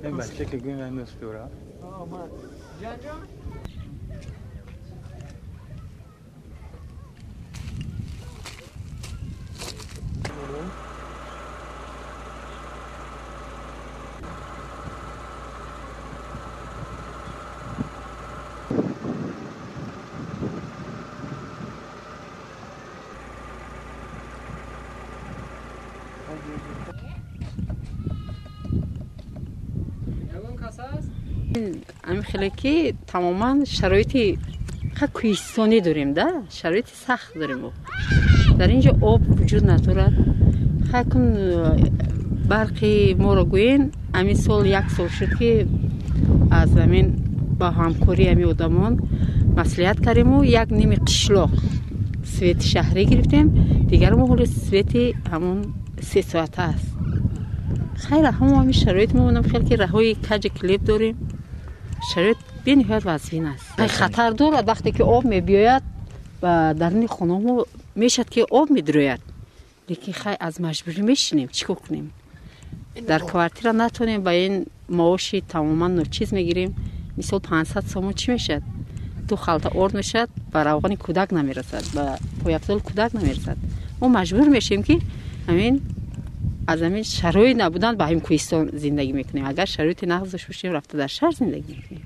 این بچه که گویم این دوست. Ҳамин хеле ки тамоман шароити кӯҳистонӣ дорем, да, шароити сахт дорем. Дар ин ҷо об вуҷуд надорад. Хайкун барқи моро гӯен, ҳамин сол як сол шуд, ки аз ҳамин ба ҳамкории ҳамин одамон маслиҳат кардему як ними қишлоқ свети шаҳрӣ гирифтем. Дигар мо ҳоли свети ҳамон 3 соата аст. Хайр, ҳамо ҳамин шароит мо хел ки раҳои каҷи клеб дорем. Шароит бениҳоят вазнин аст, хатар дорад. Вақте ки об мебиёяд, ба даруни хонаҳо мешавад ки об медирояд, лекин хай, аз маҷбурӣ мешинем, чӣ кор кунем? Дар квартира натонем, ба ин маоши тамоман ночиз мегирем. Мисол, 500 сомон чӣ мешавад? Ду халта орд мешавад, ба равғани кӯдак намерасад, ба пойафзоли кӯдак намерасад. Мо маҷбур мешавем, ки ҳамин аз ҳамин шароит набудан ба ҳамин кӯҳистон зиндагӣ мекунем. Агар шароити нағз дошта бошем, рафта дар шаҳр зиндагӣ мекунем.